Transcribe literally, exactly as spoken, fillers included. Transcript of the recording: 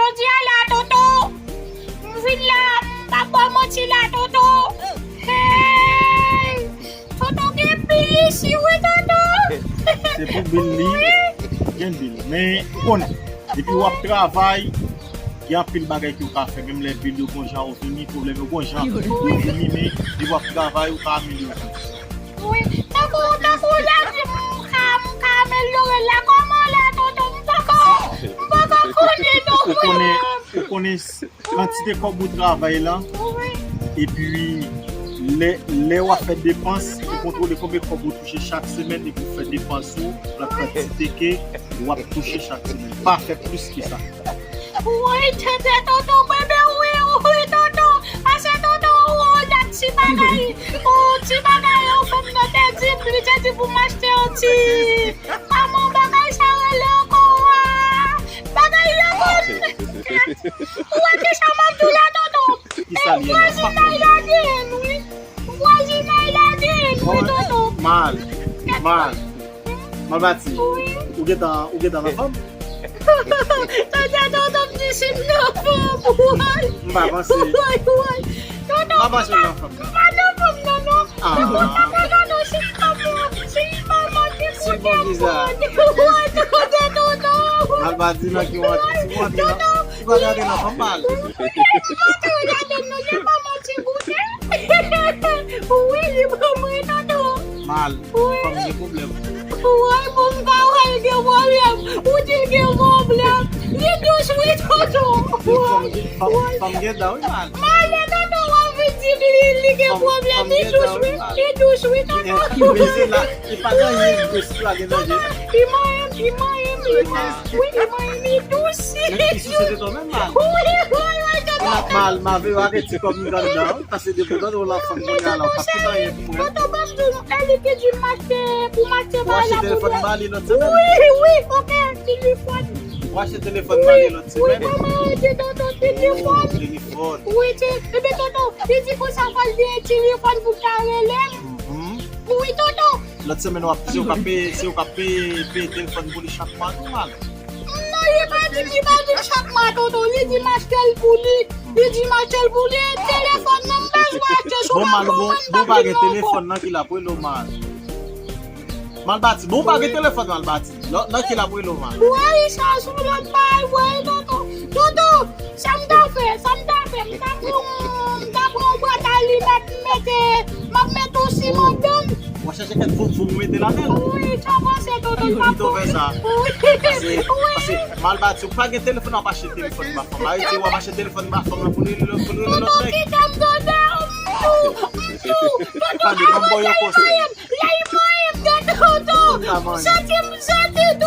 Jodi a la, Toto, m vin la, m pa ba w manti la, Toto. Hey! Toto gen bil isi, wi, Toto. Se pou bil li, gen bil. Men, ou konnen, depi w ap travay, gen anpil bagay ke w ka fè. Menm lè bil yo gon jan, ou vini, pwoblèm yo gon jan, ou vini, men, depi w ap travay, ou ka amelyore. Wi, tankou, tankou w la di m ka, m ka amelyore l la, kòman la, Toto? M poko, m poko konnen non, wi. Ou konnen, ou konnen kantite kòb ou travay la, epi lè, lè w ap fè depans, ou kontwole konbyen kòb ou touche chak semèn, epi w fè depans ou nan kantite ke w ap touche chak semèn. Pa fè plis ke sa. Woy, tete, tonton, bebe, wi, wi, tonton. Pase, tonton, ou dat ti bagay. Ou ti bagay, ou fanm nan te di m, li te di pou m achte yon ti. Manman, bagay sa rele ankò a. Bagay yo bon. Ou wè ki sa m ap di w la, tonton? Ki sa li ye? Vwazinay la gen, wi. Vwazinay la gen, wi, tonton. Mal, mal. Malbati, ou gentan, ou gentan nan fanm? Tande tonton m di si m nan fanm, woy. M pa panse. Woy, woy. Tonton, m pa panse w nan fanm. M pa nan fanm nan, non. Ah. Tonton, papa, tonton, si m pa bon, si m pa manke pou tèt mwen. Woy, tande tonton. Malbati nan ki w antre, si w antre nan, si w antre nan fanm mal. Wi, m antre ladann, non, se pa manti, goute. Wi, li pran mwen, tonton. Mal. Wi. Fanm gen pwoblèm. Woy, pou m ka wè l gen pwoblèm. Ou di l gen pwoblèm. Li dous, wi, tonton. Fanm gen, fanm, fanm gen dan, wi, mal. Mal, tonton, w ap vin di m li, li gen pwoblèm. Li dous, wi. Li dous, wi, tonton. Li pa gen anyen dous la, gen danje. Tonton, li manyen m, li manyen m, li manyen m. Wi, li manyen m, li dous. Li dous, se tonton menm, mal. Wi, wi, wi, tonton. Mal, mal, mal, veye w ak ti kòb m gen anndan. Pase depi w tande w nan fanm kounye a la, w p ap kite anyen pou mwen. Tonton, ban m di w, e li ki di m achte, pou m achte bagay la pou mwen. Ou achte telefòn ba li lòt semèn? Wi, wi, oke, telefòn. Ou achte telefòn ba li lòt semèn? Wi, kòman ou di tonton, telefòn? Oh, telefòn. Wi, ti, ebyen tonton, li di konsa fò l gen telefòn pou l ka rele m. Mhm. Wi, tonton. Lòt semèn w ap, se ou k ap peye, se ou k ap peye, peye telefòn pou li chak mwa, tou mal. Non, li pa di, li pa di chak mwa, tonton. Li di m achte l pou li. Li di m achte l pou li. Telefòn nan, m bezwen achte sou. Bon, mal, bon, bon, pa gen telefòn nan ki l ap rele w, mal. Malbati, bon, pa gen telefòn, Malbati. Nan, nan ki l ap rele w, mal. Woy, sa sou lòt bagay, woy, tonton. Tonton, sa m ta fè, sa m ta fè, m ta pran, m ta pran yon bwat alimèt, m mete, m ap mete yon siman anndan. W ap chèche kèk vovo pou mete ladan l. Wi, sa panse tonton, m ap fè sa. Wi. Pase, pase, Malbati, ou pa gen telefòn, w ap achte telefòn ba fanm. Ayiti, w ap achte telefòn ba fanm nan pou li, pou li, pou li lòt nèg. Tonton, kite m tande, m tou, m tou. Tonton, tande, ban m ba w yon konsèy. Lè l manyen m, tonton, tonton. M santi, m santi,